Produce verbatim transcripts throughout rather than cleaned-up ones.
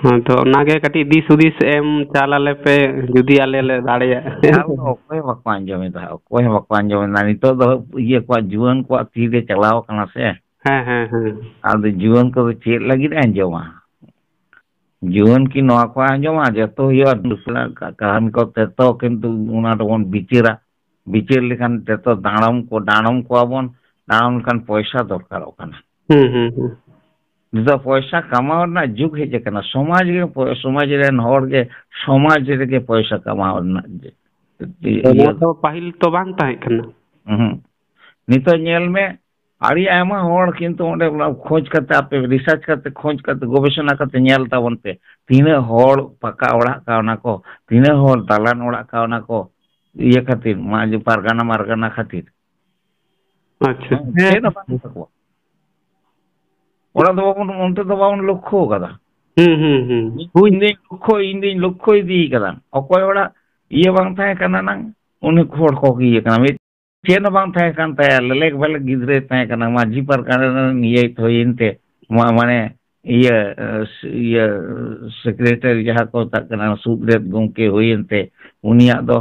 ᱦᱮᱸ, ᱛᱚ ᱚᱱᱟᱜᱮ ᱠᱟᱹᱴᱤᱡ ᱫᱤᱥ ᱦᱩᱫᱤᱥ ᱮᱢ ᱪᱟᱞ ᱟᱞᱮ ᱯᱮ, ᱡᱩᱫᱤ ᱟᱞᱮ ᱞᱮ ᱫᱟᱲᱮᱭᱟᱜ᱾ ᱟᱨ ᱚᱠᱚᱭ ᱦᱚᱸ ᱵᱟᱠᱚ ᱟᱸᱡᱚᱢᱮᱫᱟ, ᱚᱠᱚᱭ ᱦᱚᱸ ᱵᱟᱠᱚ ᱟᱸᱡᱚᱢᱮᱫᱟ᱾ ᱱᱤᱛᱚᱜ ᱫᱚ ᱤᱭᱟᱹ ᱠᱚᱣᱟᱜ, ᱡᱩᱣᱟᱹᱱ ᱠᱚᱣᱟᱜ ᱛᱤ ᱨᱮ ᱪᱟᱞᱟᱣ ᱠᱟᱱᱟ ᱥᱮ᱾ ᱦᱮᱸ, ᱦᱮᱸ, ᱦᱮᱸ᱾ ᱟᱫᱚ ᱡᱩᱣᱟᱹᱱ ᱠᱚᱫᱚ ᱪᱮᱫ ᱞᱟᱹᱜᱤᱫ ᱮ ᱟᱸᱡᱚᱢᱟ? ᱡᱩᱣᱟᱹᱱ ᱠᱤ ᱱᱚᱣᱟ ᱠᱚ ᱟᱸᱡᱚᱢᱟ? ᱡᱚᱛᱚ ᱦᱩᱭᱩᱜᱼᱟ ᱫᱩᱥᱨᱟ ᱠᱟ-, ᱠᱟᱹᱦᱱᱤ ᱠᱚ ᱛᱮᱛᱚ, ᱠᱤᱱᱛᱩ ᱚᱱᱟ ᱫᱚᱵᱚᱱ ᱵᱤᱪᱟᱹᱨᱟ᱾ ᱵᱤᱪᱟᱹᱨ ᱞᱮᱠᱷᱟᱱ ᱛᱮᱛᱚ ᱰᱟᱲᱚᱢ ᱠᱚ, ᱰᱟᱲᱚᱢ ᱠᱚᱣᱟ ᱵᱚᱱ, ᱰᱟᱲᱚᱢ ᱞᱮᱠᱷᱟᱱ ᱯᱚᱭᱥᱟ ᱫᱚᱨᱠᱟᱨᱚᱜ ᱠᱟᱱᱟ᱾ ᱦᱩᱸ, ᱦᱩᱸ, ᱦᱩᱸ᱾ ᱱᱤᱛᱚᱜ ᱯᱚᱭᱥᱟ ᱠᱟᱢᱟᱣ ᱨᱮᱱᱟᱜ ᱡᱩᱜᱽ ᱦᱮᱡ ᱟᱠᱟᱱᱟ᱾ ᱥᱚᱢᱟᱡᱽ ᱜᱮ ᱯᱚ-, ᱥᱚᱢᱟᱡᱽ ᱨᱮᱱ ᱦᱚᱲ ᱜᱮ ᱥᱚᱢᱟᱡᱽ ᱨᱮᱜᱮ ᱯᱚᱭᱥᱟ ᱠᱟᱢᱟᱣ ᱨᱮᱱᱟᱜ ᱡᱮ, ᱛᱚ ᱤᱭᱟᱹ ᱱᱚᱣᱟ ᱫᱚ ᱯᱟᱹᱦᱤᱞ ᱛᱚ ᱵᱟᱝ ᱛᱟᱦᱮᱸ ᱠᱟᱱᱟ᱾ ᱦᱩᱸ᱾ ᱱᱤᱛᱚᱜ ᱧᱮᱞ ᱢᱮ, ᱟᱹᱰᱤ ᱟᱭᱢᱟ ᱦᱚᱲ ᱠᱤᱱᱛᱩ ᱚᱸᱰᱮ ᱚᱱᱟ ᱠᱷᱚᱡᱽ ᱠᱟᱛᱮ, ᱟᱯᱮ ᱨᱤᱥᱟᱨᱪ ᱠᱟᱛᱮ, ᱠᱷᱚᱡᱽ ᱠᱟᱛᱮ, ᱜᱚᱵᱮᱥᱚᱱᱟ ᱠᱟᱛᱮ ᱧᱮᱞ ᱛᱟᱵᱚᱱ ᱯᱮ, ᱛᱤᱱᱟᱹᱜ ᱦᱚᱲ ᱯᱟᱠᱟ ᱚᱲᱟᱜ ᱠᱟᱣᱱᱟ ᱠᱚ, ᱛᱤᱱᱟᱹᱜ ᱦᱚᱲ ᱫᱟᱞᱟᱱ ᱚᱲᱟᱜ ᱠᱟᱣᱱᱟ ᱠᱚ, ᱤᱭᱟᱹ ᱠᱷᱟᱹᱛᱤᱨ, ᱢᱟ-, ᱯᱟᱨᱜᱟᱱᱟ ᱢᱟᱨᱜᱟᱱᱟ ᱠᱷᱟᱹᱛᱤᱨ᱾ ᱟᱪᱪᱷᱟ᱾ ᱦᱮᱸ, ᱦᱮᱸ᱾ ᱪᱮᱫ ᱦᱚᱸ ᱵᱟᱝ ᱛᱟᱠᱚᱣᱟ᱾ ᱚᱲᱟᱜ ᱫᱚ ᱵᱟᱵᱚᱱ, ᱚᱱᱛᱮ ᱫᱚ ᱵᱟᱵᱚᱱ ᱞᱚᱠᱠᱷᱚ ᱟᱠᱟᱫᱟ᱾ ᱦᱩᱸ, ᱦᱩᱸ, ᱦᱩᱸ᱾ ᱤᱧ ᱫᱩᱧ ᱞᱚᱠᱠᱷᱚ, ᱤᱧ ᱫᱩᱧ ᱞᱚᱠᱠᱷᱚ ᱤᱫᱤ ᱠᱟᱫᱟ᱾ ᱚᱠᱚᱭ ᱚᱲᱟᱜ ᱤᱭᱟᱹ ᱵᱟᱝ ᱛᱟᱦᱮᱸ ᱠᱟᱱᱟ ᱱᱟᱝ, ᱩᱱᱤ ᱦᱚᱲ ᱠᱚ ᱤᱭᱟᱹ ᱠᱟᱱᱟ᱾ ᱢᱤᱫ ᱪᱮᱫ ᱦᱚᱸ ᱵᱟᱝ ᱛᱟᱦᱮᱸ ᱠᱟᱱ ᱛᱟᱭᱟ, ᱞᱮᱞᱮᱠ ᱵᱮᱞᱮᱠ ᱜᱤᱫᱽᱨᱟᱹᱭ ᱛᱟᱦᱮᱸ ᱠᱟᱱᱟ, ᱢᱟᱹᱡᱷᱤ ᱯᱟᱨᱜᱟᱱᱟ ᱨᱮᱱ ᱤᱭᱟᱹᱭ ᱦᱩᱭᱮᱱ ᱛᱮ, ᱢᱟ-, ᱢᱟᱱᱮ ᱤᱭᱟᱹ, ᱤᱭᱟᱹ ᱥᱮᱠᱨᱮᱴᱟᱨᱤ ᱡᱟᱦᱟᱸ ᱠᱚ ᱢᱮᱛᱟᱜ ᱠᱟᱱᱟ, ᱥᱩᱫᱽᱨᱮᱛ ᱜᱚᱢᱠᱮ ᱦᱩᱭᱮᱱ ᱛᱮ, ᱩᱱᱤᱭᱟᱜ ᱫᱚ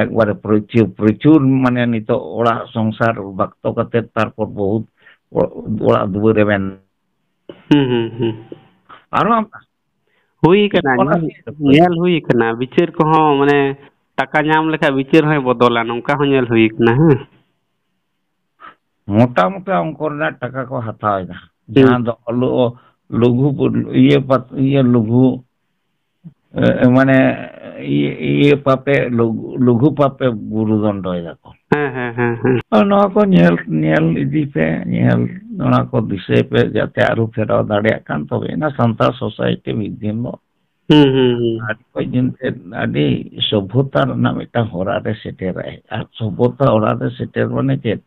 ᱮᱠᱵᱟᱨᱮ ᱯᱨᱚᱪᱩᱨ, ᱯᱨᱚᱪᱩᱨ, ᱢᱟᱱᱮ ᱱᱤᱛᱚᱜ ᱚᱲᱟᱜ ᱥᱚᱝᱥᱟᱨ ᱵᱟᱠᱛᱚ ᱠᱟᱛᱮ, ᱛᱟᱨᱯᱚᱨ ᱵᱚᱦᱩᱛ ᱚ-, ᱚᱲᱟᱜ ᱫᱩᱣᱟᱹᱨ ᱮ ᱢᱮᱱ᱾ ᱦᱩᱸ, ᱦᱩᱸ, ᱦᱩᱸ᱾ ᱟᱨᱦᱚᱸ ᱦᱩᱭ ᱠᱟᱱᱟ, ᱚᱱᱟ ᱧᱮᱞ, ᱪᱮᱫ ᱠᱚ ᱧᱮᱞ ᱦᱩᱭ ᱠᱟᱱᱟ, ᱵᱤᱪᱟᱹᱨ ᱠᱚᱦᱚᱸ ᱢᱟᱱᱮ ᱴᱟᱠᱟ ᱧᱟᱢ ᱞᱮᱠᱷᱟᱡ ᱵᱤᱪᱟᱹᱨ ᱦᱚᱸᱭ ᱵᱚᱫᱚᱞᱟ, ᱱᱚᱝᱠᱟ ᱦᱚᱸ ᱧᱮᱞ ᱦᱩᱭ ᱠᱟᱱᱟ᱾ ᱦᱮᱸ᱾ ᱢᱚᱴᱟ ᱢᱚᱴᱟ ᱚᱝᱠᱚ ᱨᱮᱱᱟᱜ ᱴᱟᱠᱟ ᱠᱚ ᱦᱟᱛᱟᱣ ᱮᱫᱟ᱾ ᱦᱩᱸ᱾ ᱡᱟᱦᱟᱸ ᱫᱚ ᱞᱩ-, ᱞᱩᱜᱷᱩ ᱯᱩ-, ᱤᱭᱟᱹ ᱯᱟᱛ-, ᱤᱭᱟᱹ ᱞᱩᱜᱷᱩ, ᱮ, ᱢᱟᱱᱮ ᱤᱭᱟᱹ, ᱤᱭᱟᱹ ᱯᱟᱯᱮ ᱞᱩᱜᱷᱩ, ᱞᱩᱜᱷᱩ ᱯᱟᱯᱮ ᱜᱩᱨᱩ ᱫᱚᱱᱰᱚᱭ ᱫᱟᱠᱚ᱾ ᱦᱮᱸ, ᱦᱮᱸ, ᱦᱮᱸ, ᱦᱮᱸ᱾ ᱟᱨ ᱱᱚᱣᱟ ᱠᱚ ᱧᱮᱞ, ᱧᱮᱞ ᱤᱫᱤ ᱯᱮ, ᱧᱮᱞ, ᱚᱱᱟ ᱠᱚ ᱫᱤᱥᱟᱹᱭ ᱯᱮ, ᱡᱟᱛᱮ ᱟᱹᱨᱩ ᱯᱷᱮᱨᱟᱣ ᱫᱟᱲᱮᱭᱟᱜ ᱠᱷᱟᱱ ᱛᱚᱵᱮ ᱮᱱᱟ ᱥᱟᱱᱛᱟᱲ ᱥᱳᱥᱟᱭᱴᱤ ᱢᱤᱫ ᱫᱤᱱ ᱫᱚ ᱦᱩᱸ, ᱦᱩᱸ, ᱦᱩᱸ᱾ ᱟᱹᱰᱤ ᱠᱚᱡ ᱫᱤᱱ ᱛᱮ ᱟᱹᱰᱤ ᱥᱚᱵᱷᱚᱛᱟ ᱨᱮᱱᱟᱜ ᱢᱤᱫᱴᱟᱝ ᱦᱚᱨᱟ ᱨᱮ ᱥᱮᱴᱮᱨᱟᱭ᱾ ᱟᱨ ᱥᱚᱵᱷᱚᱛᱟ ᱦᱚᱨᱟ ᱨᱮ ᱥᱮᱴᱮᱨ ᱢᱟᱱᱮ ᱪᱮᱫ?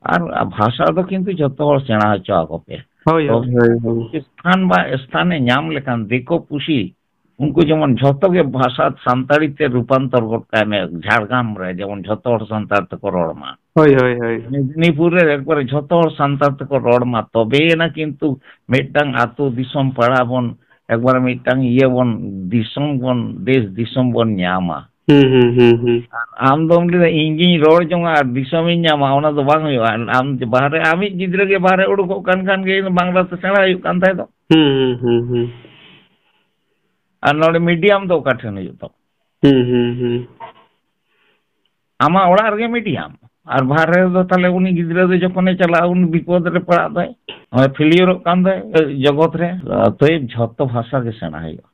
ᱟᱨ ᱵᱷᱟᱥᱟ ᱫᱚ ᱠᱤᱱᱛᱩ ᱡᱷᱚᱛᱚ ᱦᱚᱲ ᱥᱮᱬᱟ ᱦᱚᱪᱚ ᱟᱠᱚ ᱯᱮ᱾ ᱦᱳᱭ, ᱦᱳᱭ, ᱛᱚᱵᱮ ᱦᱳᱭ, ᱦᱳᱭ᱾ ᱥᱛᱷᱟᱱ ᱵᱟ ᱥᱛᱷᱟᱱᱮ ᱧᱟᱢ ᱞᱮᱠᱷᱟᱱ ᱫᱤᱠᱩ ᱯᱩᱥᱤ, ᱩᱱᱠᱩ ᱡᱮᱢᱚᱱ ᱡᱷᱚᱛᱚ ᱜᱮ ᱵᱷᱟᱥᱟ ᱥᱟᱱᱛᱟᱲᱤ ᱛᱮ ᱨᱩᱯᱟᱱᱛᱚᱨ ᱜᱚᱫ ᱠᱟᱭ ᱢᱮ᱾ ᱡᱷᱟᱲᱜᱨᱟᱢ ᱨᱮ ᱡᱮᱢᱚᱱ ᱡᱷᱚᱛᱚ ᱦᱚᱲ ᱥᱟᱱᱛᱟᱲ ᱛᱮᱠᱚ ᱨᱚᱲ ᱢᱟ᱾ ᱦᱳᱭ, ᱦᱳᱭ, ᱦᱳᱭ᱾ ᱢᱮᱫᱽᱱᱤᱯᱩᱨ ᱨᱮ ᱮᱠᱵᱟᱨᱮ ᱡᱷᱚᱛᱚ ᱦᱚᱲ ᱥᱟᱱᱛᱟᱲ ᱛᱮᱠᱚ ᱨᱚᱲ ᱢᱟ, ᱛᱚᱵᱮᱭᱮᱱᱟ ᱠᱤᱱᱛᱩ ᱢᱤᱫᱴᱟᱝ ᱟᱹᱛᱩ ᱫᱤᱥᱚᱢ ᱯᱟᱲᱟ ᱵᱚᱱ ᱮᱠᱵᱟᱨᱮ ᱢᱤᱫᱴᱟᱝ ᱤᱭᱟᱹ ᱵᱚᱱ, ᱫᱤᱥᱚᱢ ᱵᱚᱱ, ᱫᱮᱥ ᱫᱤᱥᱚᱢ ᱵᱚᱱ ᱧᱟᱢᱟ᱾ ᱦᱩᱸ, ᱦᱩᱸ, ᱦᱩᱸ, ᱦᱩᱸ᱾ ᱟᱨ ᱟᱢ ᱫᱚᱢ ᱞᱟᱹᱭᱫᱟ, "ᱤᱧ ᱜᱤᱧ ᱨᱚᱲ ᱡᱚᱝᱟ ᱟᱨ ᱫᱤᱥᱚᱢᱤᱧ ᱧᱟᱢᱟ", ᱚᱱᱟ ᱫᱚ ᱵᱟᱝ ᱦᱩᱭᱩᱜᱼᱟ᱾ ᱟᱢ ᱵᱟᱦᱨᱮ, ᱟᱢᱤᱡ ᱜᱤᱫᱽᱨᱟᱹ ᱜᱮ ᱵᱟᱦᱨᱮ ᱩᱰᱩᱠᱚᱜ ᱠᱟᱱ ᱠᱷᱟᱱ ᱜᱮ ᱵᱟᱝᱞᱟ ᱛᱮ ᱥᱮᱬᱟ ᱦᱩᱭᱩᱜ ᱠᱟᱱ ᱛᱟᱭ ᱫᱚ᱾ ᱦᱩᱸ, ᱦᱩᱸ, ᱦᱩᱸ, ᱦᱩᱸ᱾ ᱟᱨ ᱱᱚᱰᱮ ᱢᱤᱰᱤᱭᱟᱢ ᱫᱚ ᱚᱠᱟ ᱴᱷᱮᱱ ᱦᱩᱭᱩᱜ ᱛᱟᱢᱟ? ᱦᱩᱸ, ᱦᱩᱸ, ᱦᱩᱸ᱾ ᱟᱢᱟᱜ ᱚᱲᱟᱜ ᱨᱮᱜᱮ ᱢᱤᱰᱤᱭᱟᱢ᱾ ᱟᱨ ᱵᱟᱦᱨᱮ ᱨᱮᱫᱚ ᱛᱟᱦᱞᱮ ᱩᱱᱤ ᱜᱤᱫᱽᱨᱟᱹ ᱫᱚ ᱡᱚᱠᱷᱚᱱᱮ ᱪᱟᱞᱟᱜᱼᱟ, ᱩᱱᱤ ᱵᱤᱯᱚᱫ ᱨᱮ ᱯᱟᱲᱟᱜ ᱫᱚᱭ, ᱱᱚᱜᱼᱚᱭ ᱯᱷᱮᱞᱤᱭᱚᱨᱚᱜ ᱠᱟᱱ ᱫᱚᱭ ᱡᱚᱜᱚᱛ ᱨᱮ᱾ ᱚᱛᱚᱮᱵ ᱡᱷᱚᱛᱚ ᱵᱷᱟᱥᱟ ᱜᱮ ᱥᱮᱬᱟ ᱦᱩᱭᱩᱜᱼᱟ᱾